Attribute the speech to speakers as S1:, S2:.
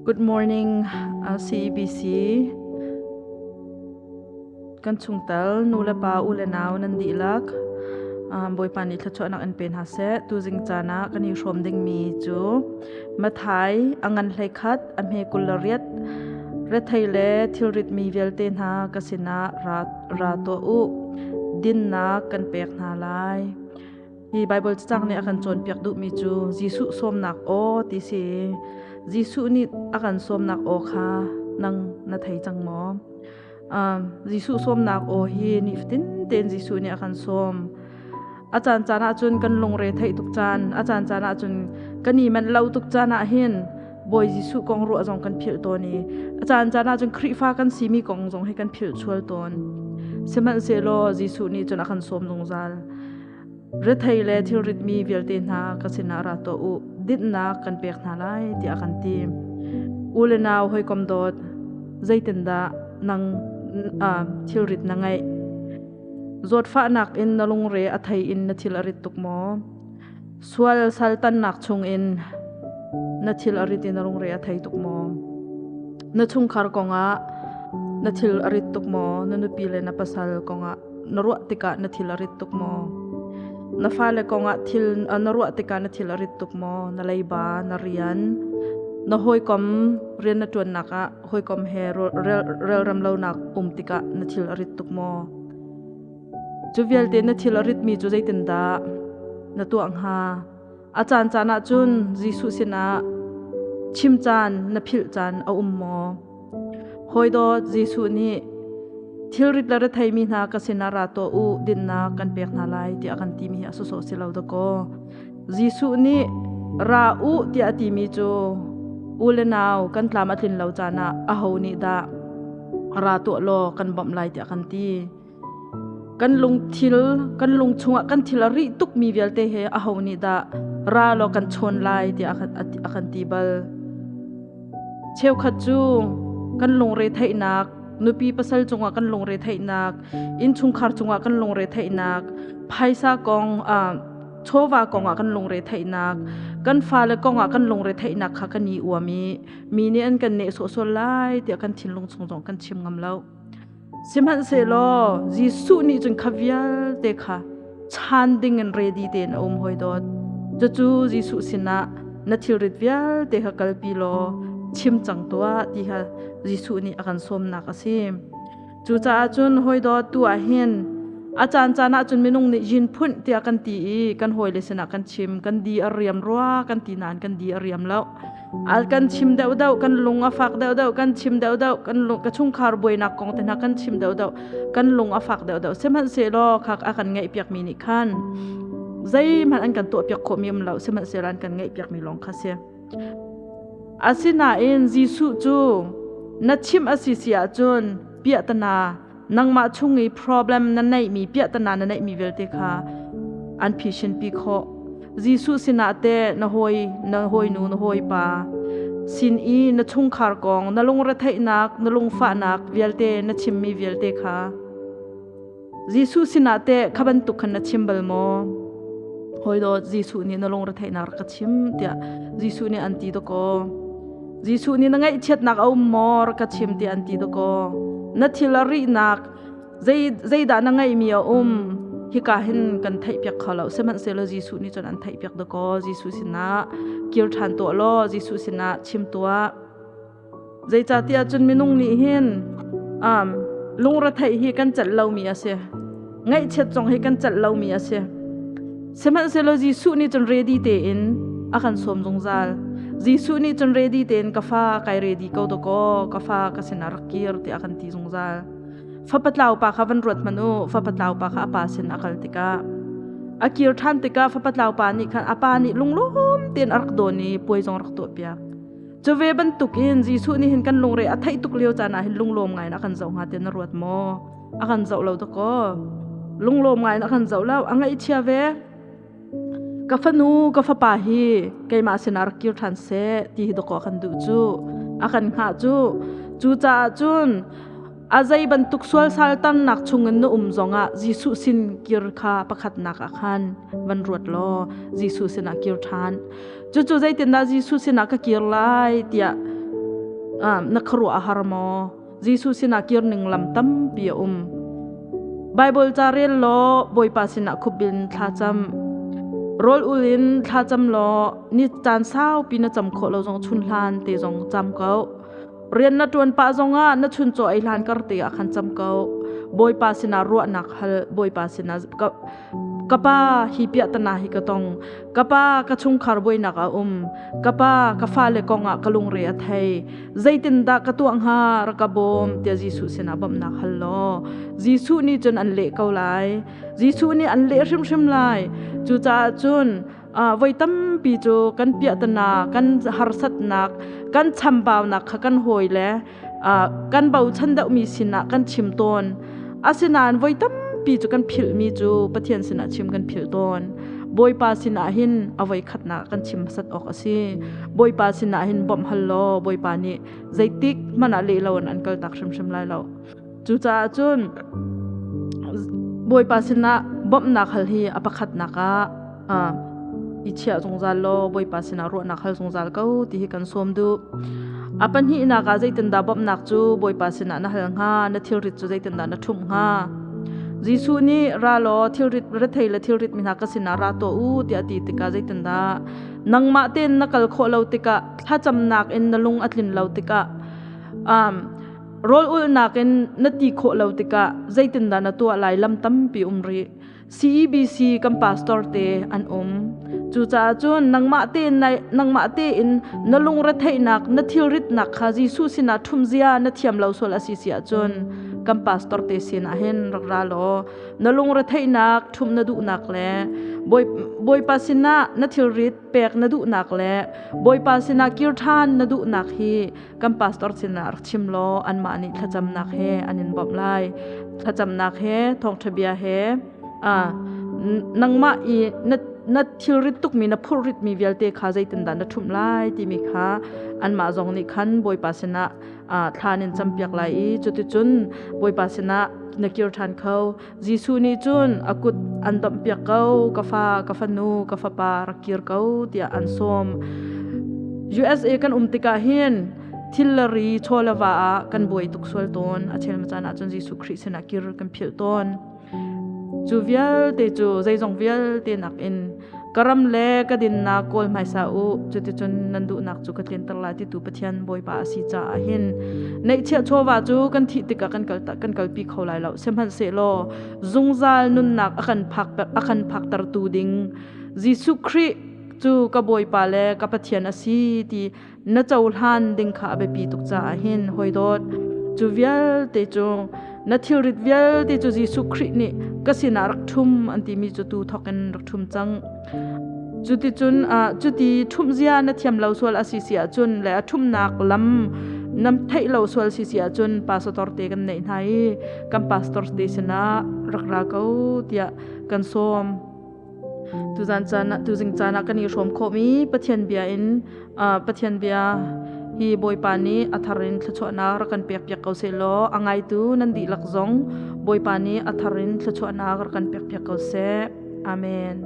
S1: Good morning, CEBC. Kan chungtel nu le pa u le nau nan dihlak. Bawipa nih thluachuahnak in pe hna seh. Tuzing caan ah kan i hrawm dingmi cu Mathai a ngan 11 a hme 28 rethei le thilrit mi vialte hna ka sinah ra, ra tuah u. Dinnak kan pek hna lai. Hi Baibal cacang nih a kan cawnpiak duhmi cu Jesuh sawmnak aw ti si. Jesuh nih a kan sawmnak aw kha nang na thei cang maw? Jesuh sawmnak aw hi nifatin tein Jesuh nih a kan sawm. A caan caan ahcun kan lungre theih tuk caan, a caan caan ahcun kan i manh lo tuk caan ah hin Bawi Jesuh kong ruah zong kan philh tawn i a caan caan ahcun Khrihfa kan simi kong zong hi kan philh sual tawn. Sihmanhsehlaw Jesuh nih cun a kan sawm zungzal. Rethei le thilritmi vialte hna ka sinah ra tuah u, dinhnak kan pek hna lai, tiah a kan ti. U le nau hawikom dawt, zeitindah nang thilrit na ngeih? Zawtfahnak in na lungre a thei in na thil a rit tuk maw? Sual saltannak chungin na thil a rit in na lungre a thei tuk maw? Na chungkhar kongah na thil a rit tuk maw? Na nupi le na pasal kongah na ruah tikah na thil a rit tuk maw? Na fale kongah thil na ruah tikah na thil a rit tuk maw? Na leiba, na rian, na hawikom rian na ṭuannak ah hawikom he relrem lonak um tikah na thil a rit tuk maw? Cu vialte na thil a ritmi cu zeitindah na tuah hnga? A caan caan ah cun Jesuh sinah chim caan na philh caan a um maw? Hawi dawt Jesuh nih thilrit le retheimi hna ka sinah ra tuah u dinnak kan pek hna lai tiah a kan timi hi a sawsawh si lo dakaw. Jesuh nih ra u tiah a timi cu u le nau kan tlam a tlin lo caan ah aho nih dah ra tuah law kan bawmh lai tiah a kan ti. Kan lungthil kan lung chungah kan thil a rih tukmi vialte he aho nih dah ra law kan chawn lai tiah a kan ti bal. Cheukhat cu kan lungre theihnak, nupi pasal cungah kan lungre theihnak, innchungkhar cungah kan lungre theihnak, phaisa kong chawva kongah kan lungre theihnak, kan fale kongah kan lungre theihnak kha kan i uam i mi nih an kan nehsawh sual lai tiah kan thinlung chung zong kan chim ngam lo. Sihmanhsehlaw Jesuh nih cun kha vialte kha chan ding in ready tein a um hoi dawt. Cucu Jesuh sinah na thilrit vialte kha kalpi law chim cang tuah ti kha Jesuh nih a kan sawmnak a si. Cucaah cun hawi dawt tu ah hin a caan caan ah cun minung nih yin phunh tiah kan ti i kan hawile sinah kan chim kan di a riam rua kan ti nain kan di a riam lo. Al kan chim deuhdeuh kan lung a fak deuhdeuh kan chim deuhdeuh kan lung ka chungkhar buainak kong te hna kan chim deuhdeuh kan lung a fak deuhdeuh sihmanhsehlaw khak a kan ngaihpiak mi nih khan zeihmanh an kan tuahpiak khawh mi um lo sihmanhsehlaw an kan ngaihpiak mi lawng kha si asinain Jesuh cu na chim a si si ahcun piahtana nangmah chung i problem na neihmi piahtana na neihmi vialte kha an phishin pi khawh Jesuh sinah teh na hawi na hawinu na hawipa sin i na chungkhar kong na lungretheihnak na lungfahnak vialte na chimmi vialte kha Jesuh sinah teh kha bantuk khan na chim bal maw hawi dawt Jesuh nih na lungretheihnak rak ka chim tiah Jesuh nih an ti dakaw Jesuh nih na ngaihchiatnak a um maw rak ka chim tiah an ti dakaw na thil a rihnak zei zeidah na ngeihmi a um hika hin kan theihpiak kho lo sihmanhsehlaw Jesuh nih cun an theihpiak dakaw Jesuh sinah kir ṭhan tuah law Jesuh sinah chim tuah zeicahtiah cun minung nih hin lungretheih hi kan celh lomi a si ngaihchiat zong hi kan celh lomi a si sihmanhsehlaw Jesuh nih cun ready tein a kan sawm zungzal Jesuh nih cun ready tein ka fa kai ready ko dakaw ka fa ka sinah rak kir tiah a kan ti zungzal Fapatlau pa kha van ruat hmanh u fapatlau pa kha a pa sin a kal tikah a kir ṭhan tikah fapatlau pa nih khan a pa nih lunglawm tein a rak dawn i puai zong rak tuahpiak cu ve bantukin Jesuh nih hin kan lungre a theih tuk lio caan ah hin lunglawm ngai in a kan zoh hnga tiah na ruat maw a kan zoh lo dakaw lunglawm ngai in a kan zoh lo a ngaihchia ve Ka fanu, ka fapa hi keimah sinah rak kir ṭhan seh ti hi dawkaw kan duh cu. A kan hngah cu. Cucaah cun a zei bantuk sualsal tamnak chungin na um zongah Jesuh sin kir kha pakhatnak ah khan van ruat law Jesuh sinah kir ṭhan. Cucu zeitindah Jesuh sinah ka kir lai tiah Na khuaruah a har maw? Jesuh sinah kir ning lam tampi a um. Bible ca rel law Bawipa sinah khupbil in thla cam. Rawl ul in thla cam law ni caan saupi na cam khawh lo zong chun hlan te zong cam ko. Rian na ṭuan pah zongah na chuncaw ei hlan kar te ah khan cam ko. Bawipa sinah ruahnak hal, Bawipa sinah ka pa hi piahtana hi ka tong, ka pa ka chungkhar buainak a um, ka pa ka fale kongah ka lungre a thei, zeitindah ka tuah hnga rak ka bawm tiah Jesuh sinah bawmhnak hal law Jesuh nih cun an leh ko lai. Jesuh nih an leh hrimhrim lai. Cucaah cun voi tampi cu kan piahtana, kan harsatnak, kan chambaunak kha kan hawi le kan bochan deuhmi sinah kan chim tawn. Asinain voi tampi cu kan philhmi cu Pathian sinah chim kan philh tawn. Bawipa sinah hin a voi khatnak kan chim hmasat awk a si. Bawipa sinah hin bawmh hal law Bawipa nih zeitik hmanh ah leh loin an kaltak hrimhrim lai lo. Cucaah cun Bawipa sinah bawmhnak hal hi a pakhatnak ah i chiah zungzal law Bawipa sinah ruahnak hal zungzal ko ti hi kan sawm duh. A pahnihnak ah zeitindah bawmhnak cu Bawipa sinah na hal hnga, na thilrit cu zeitindah na ṭhumh hnga? Jesuh nih ra law thilrit rethei le thilrit mi hna ka sinah ra tuah u tiah a ti tikah zeitindah nangmah tein na kal khawh lo tikah thlacamnak in na lung a tlin lo tikah Rawl ulhnak in na ti khawh lo tikah zeitindah na tuah lai lam tampi um rih. CEBC kan pastor te an um. Cucaah cun nangmah tein na lungretheihnak, na thilritnak kha Jesuh sinah ṭhumzia na thiam lo sual a si si ahcun kan pastor te sinah hin rak ra law na lungretheihnak ṭhumh na duhnak le Bawipa sinah na thilrit pek na duhnak le Bawipa sinah kir ṭhan na duhnak hi kan pastor sinah rak chim law anmah nih thlacamnak he an in bawmh lai. Thlacamnak he thawngṭha bia he nangmah i na thilrit tukmi na phurhritmi vialte kha zeitindah na ṭhumh lai timi kha anmah zong nih khan Bawipa sinah thla in campiak lai i cuticun Bawipa sinah na kir ṭhan kho. Jesuh nih cun a kut an domhpiak ko, ka fa, ka fanu, ka fapa rak kir ko tiah an sawm. USA kan um tikah hin thil le ri chaw le va ah kan buai tuk sual tawn. A chel caan ah cun Jesuh Khrih sinah kir kan philh tawn. Cu vialte cu zeizong vialte nakin ka ram le ka dinnak kawl hmaisa u, cuticun nan duhnak cu ka tlinter lai titu Pathian Bawipa a si caah hin neihchiah chawva cu kan thih tikah kan kal kan kalpi kho lai lo. Sihmanhsehlaw zungzal nunnak a kan phaktertu ding Jesuh Khrih cu ka Bawipa le ka Pathian a si ti na cohlan ding kha a biapi tuk caah hin hawidawt cu vialte cu na thilrit vialte cu Jesuh Khrih nih ka sinah rak ṭhum an timi cu tu thawkin rak ṭhum cang. Cuticun cuti ṭhumh zia na thiam lo sual a si si ahcun le a ṭhumnak lam nam theih lo sual si si ahcun pastor te kan neih hna i kan pastor te sinah rak ra ko tiah kan sawm. Tuzan caan ah tuzing caan ah kan i hrawm khawhmi Pathian bia in Pathian bia hi Bawipa nih a thar in thluachuahnak rak kan pekpiak ko seh law a ngaitu nan dihlak zong Bawipa nih a thar in thluachuahnak rak kan pekpiak ko seh. Amen.